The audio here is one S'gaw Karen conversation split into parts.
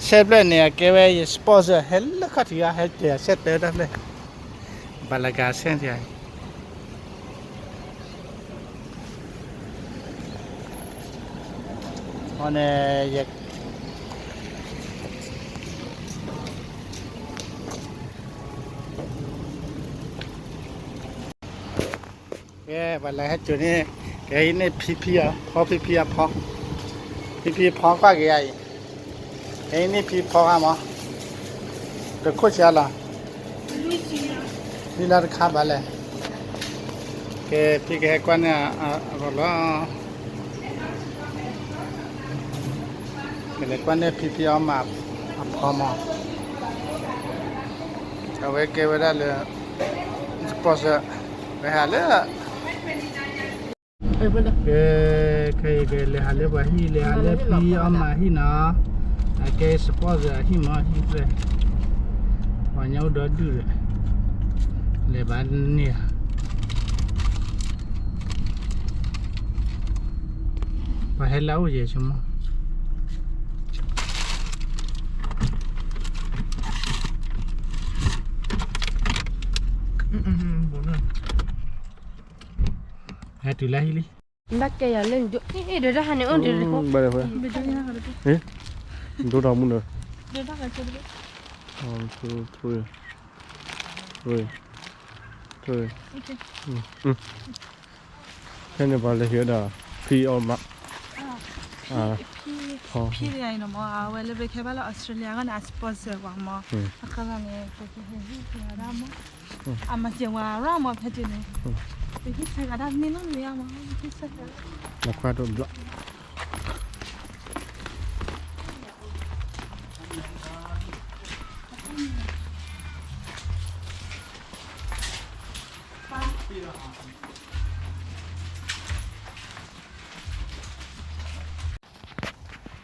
ဆဲးဖျၢၣ်န့ၣ် အကဲဝဲယ sponsor ဟဲလၢခီၣ်ထံးဂၤ ဟဲတဲဆဲးတဲတၢ်ဖျၢၣ် ဘၣ်လၢကဆဲးတၢ် အန့ၣ် ယ ကဲ ပှၤလဲၤဟဲစိာ်န့ၣ် ကဲအံၤန့ၣ် ဖံဖံအဖီ ဖံဖံအဖီ ဖံဖံအဖီကွၢ်က့ၤအံၤ ကဲအံၤန့ၣ်ဖံဖီဂၤမး တခိၣ်ဆံးလီၤ ဖံလီၤတခါဘၣ်လဲၣ် ကဲ ဖံကဟဲကွၢ်န့ၢ်အဂီၢ်လီၤ ကလဲၤကွၢ်န့ၢ်ဖံဖံအီၣ်မးအဖီမး အဝဲကဲဝဲဒၣ်လၢ sponsor ဝဲဟးလၢ ကဲ ခဲအံၤကလဲၤဟးလၢပှၤဟံၣ် လဲၤဟးလၢဖံအီၣ်မးဟံၣ်နီၤ အကဲ sponsor အဟံၣ်မး ဟံၣ်ဖျၢၣ် ပှၤညါအိၣ်ဒီဒူၣ်ဒီး လဲၤဘၣ်န့ၢ်ဧါ ပှၤဟဲလၢအအိၣ်ယဲၢ်ဆိကမိၣ် ဟဲတုၤလၢဟံၣ်လံ ဘၣ်ကဲယၤလၢနဒိၣ် အ့ၣ် ဒီးတၢ်ဟးန့ၣ်အိၣ်ဒံး ဘၣ်လဲၣ် ဒိၣ်ထီၣ်မူနၢၤ one two three three three ဖဲန့ၣ်ပှၤလဲၤဟံးဝဲဒၣ် ဖံအီၣ်မး ဖံတဂၤအံၤနီၤမး အဝဲလၢပခဲဘၣ်လၢ Australia အဂီၢ်န့ၣ် အ sponsor ပှၤမး အခါဂၤန့ၣ် ပကဟဲဟံၣ်ဖံဂၤဒၣ်မး အမၤစၢၤဝဲရၣ်မး ဖဲတန့ၣ် ပဟံၣ်ဖံဂၤဒၣ်န့ၣ်လီၤန့ၣ်မး ဟံၣ်ဖံဂၤ နခွါဒိၣ်ဘျီ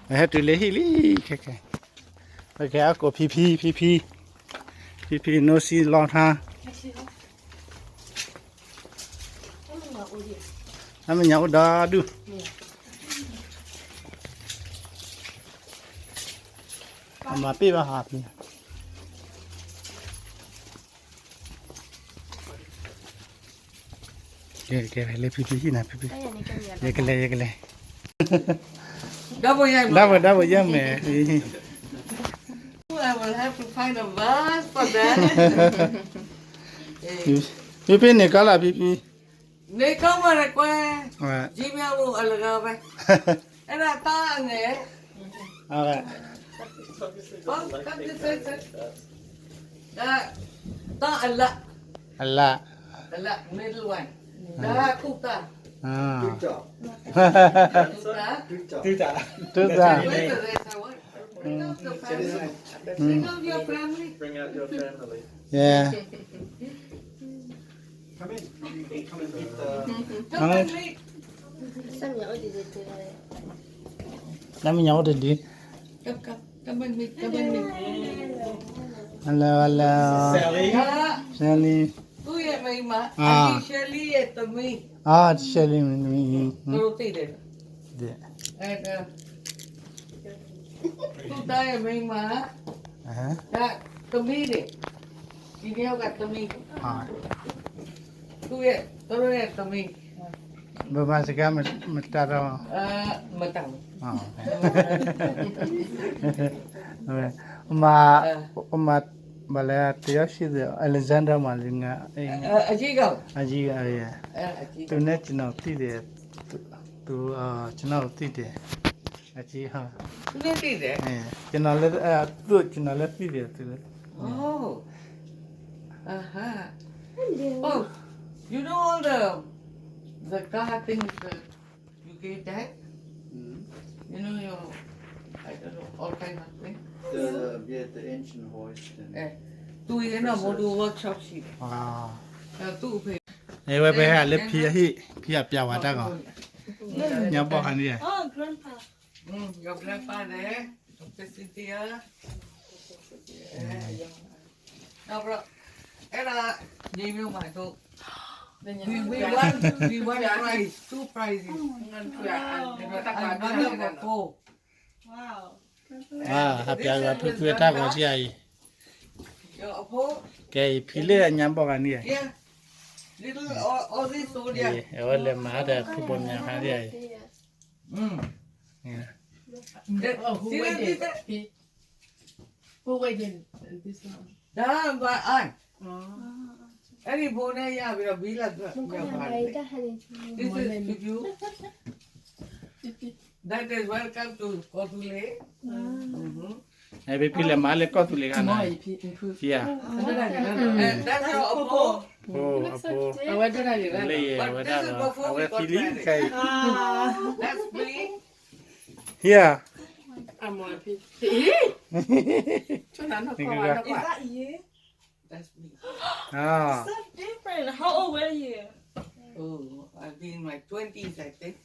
ဟဲတုၤလၢဟံၣ်လံ ခဲခဲ ခဲခဲ အကိးဖံဖံ ဖံဖံ ဖံဖံ no see long time အမဲာ်ညါအိၣ်ဒီဒူၣ် အမၤပ့ၢ်ဘၣ်ဟးဖံ ကဲ ကဲ လၢဖံဖံဟံၣ်နၤ ဖံဖံ ယကလဲၤ ယကလဲၤ ဒါဘိယဲၢ်မဲာ် I will have to find a bus for that. ဖံဖံန့ၣ်ကီလၢဖံဖံ န့ၣ်ကီမးနကွဲ Gmail အလဂၤဝဲ အဲဒါတၢ်အငဲ တၢ်အလတ် အလတ် အလတ် middle one တၢ်တူၢ်တၢ် တူၢ်တၢ် တူၢ်တၢ် Where's the rest? I want to know the family. Bring out your family. Bring out your family. Yeah. Come in. Come and meet the နမ့ၢ်ညါအိၣ်တဒု Come, come, come and meet, come and meet. Hello, hello. Sally. Sally. သူ့ရဲ့မိန်းမ အာ အန်တီ Shelly ရဲ့သမီး အာ Shelly မင်းသမီး သူတို့သိတယ် ဒီး အဲဒါ သူ့သားရဲ့မိန်းမ အဟါ ဒါသမီးတွေ ဒီနှစ်ယောက်ကသမီး ဟာ သူ့ရဲ့ သူတို့ရဲ့သမီး ဗမာစကားမတတ်တော့ အဲ မတတ်ဘူး ဟာ အမ အဲ အမ ဘာလဲ တယောက်ရှိသေးတယ် Alexander မှာ ငါ အဲ အဲ အကြီးကောင် အကြီးက အဲ အဲ အကြီးကောင် သူနဲ့ကျွန်တော်သိတယ် သူ သူ အာ ကျွန်တော်သိတယ် အကြီးဟာ သူနဲ့သိတယ် အဲ ကျွန်တော်လည်း အဲ သူ့ ကျွန်တော်လည်းသိတယ် သူလည်း Oh. Uh-huh. Oh, you know all the the car things that you gave dad? Mm. You know your I don't know all kind of things. The yeah, the engine hoist and အဲ သူ့ရဲ့နော် motor workshop ရှိတယ် အာ အဲသူ့အဖေ အဲဝဲဖဲဟဲလၢဖံအဟံၣ် ဖံအပြဝါတၢ်ဂီၤ ညါဘီၣ်ဟါန့ၣ် Oh, grandpa. Mm, your grandfather, your Cynthia. နောက်ပြီးတော့ အဲ့ဒါ ညီမျိုးမှာတို့ we we won we won prize, two prizes. And another for four. Wow. ဟးပျးဂၤဖုဖုအတၢ်ဂီၤဆံအံၤ, ကဲအံၤဖံလၢအညါဘီၣ်ဂၤန့ၣ်, အဝဲလဲၤမၤဒီးဖုဘိမၠးခါန့ၣ်အံၤ, ဖံဖံလဲၤမၤလၢကီၢ်သူလ့ၤခါန့ၣ်, ဖံဧါ, ဖိအဖိ, လၢယဲဝဲဒၣ်လီၤ, အဝဲဖံလံခဲအံၤ, ဖံဧါ, နက That's me. Ah. It's so different. How old were you? Oh, I'll be in my twenties, I think.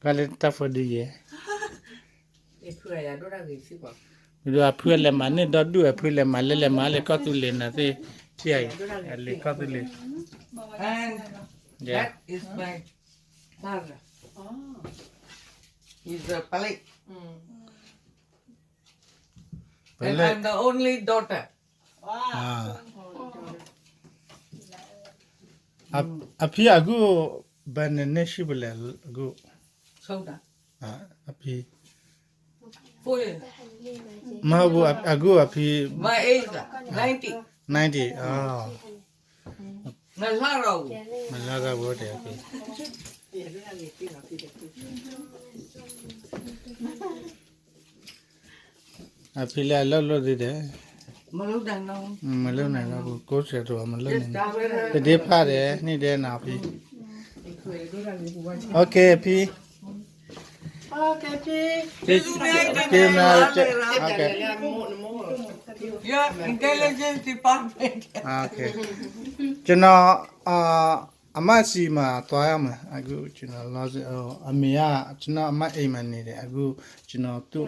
ကလၢတၢ်ဖိဒ်ယဲ, မ့ၢ်ဒိအဖုလဲၤမၤန့ၢ်ဒီဒူၣ် အဖုလဲၤမၤလၢလဲၤမၤလၢကီၢ်သူလ့ၤနၤသ့ၣ်, ထံၣ်အံၤ, အလဲၤကီၢ်သူလ့ၤ, And that is my father. He's a Palek. And I'm the only daughter. အဖံအဂုၢ် ဘၣ်နနဲၣ်ဆံးပလဲၣ်အဂုၢ်, အဖံ, မ့ၢ်အဂုၢ်အဖံ, ninety, ninety, မလါထီၣ်ဘူးဒီး, အဖံလၢအလၢလိၣ်ဒ်ဒီး, မလၢနၤလီၤ, ကိးစဲးတဝီမလၢနၤ, တဒ့ဖးဒီး န့ၣ်ဒဲးနၤဖံ, OK ဖံ, က့မ, Your intelligence department. ကျွန်တော် အမစီမှာသွားရမယ်အခုကျွန်တော်လောဆယ်အမေကကျွန်တော်အမအိမ်မှာနေတယ်အခုကျွန်တော်သူ့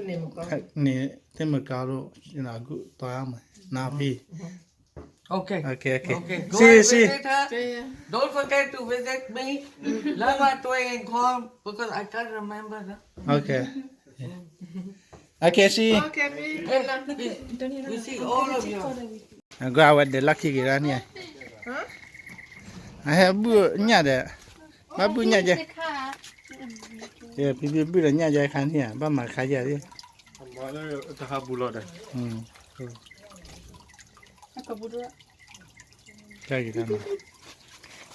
နေ သင့်မကောလို့ကျွန်တော်အခုသွားရမယ်နောက်ပြီး Okay. Okay, okay. Okay, go see, and see. Visit her. Don't forget to visit me. Lava Twin and Corn, because I can't remember. Huh? Okay. Okay, see. Okay, me. Hey, we see all of you. အကွၢ်အဝဲဒဲးလီၢ်ခံက့ၤဒၣ်န့ၣ်, အဟဲဘုၣ်ညၣ်ဒီး, ဘၣ်ဘုၣ်ညၣ်ကဲ, ဖံဖံဘုၣ်ဒီးညၣ်ကဲခါန့ၣ်ဧါ ဘၣ်မၤခါယၤသ့ၣ်, တၢ်ဂ့ၤတၢ်မၤ,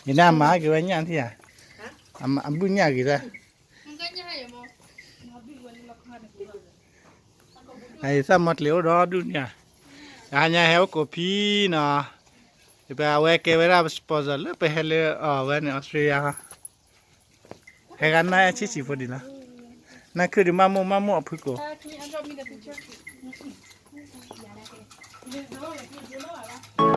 ယနၢ်မၤက့ၤဝဲညၣ်သ့ၣ်ဧါ, အဘုၣ်ညၣ်ဂ့ၤဒၣ် အသၣ်မီၤကျ့ၤအိၣ်ဒီဒူၣ်န့ၣ်ဧါ, တဟါညါဟဲအိၣ်ကိးဖံနီၤ, ပအဝဲကဲဝဲဒၣ် sponsor လၢပဟဲလၢအဝဲန့ၣ် Australia ဟဲဂၤနၢ်ဆံးဆံးဖိဒံးလီၤ, နၢ်ခုၣ်ဒံးမးမိၢ်မးမိၢ်အဖုကိး Hello.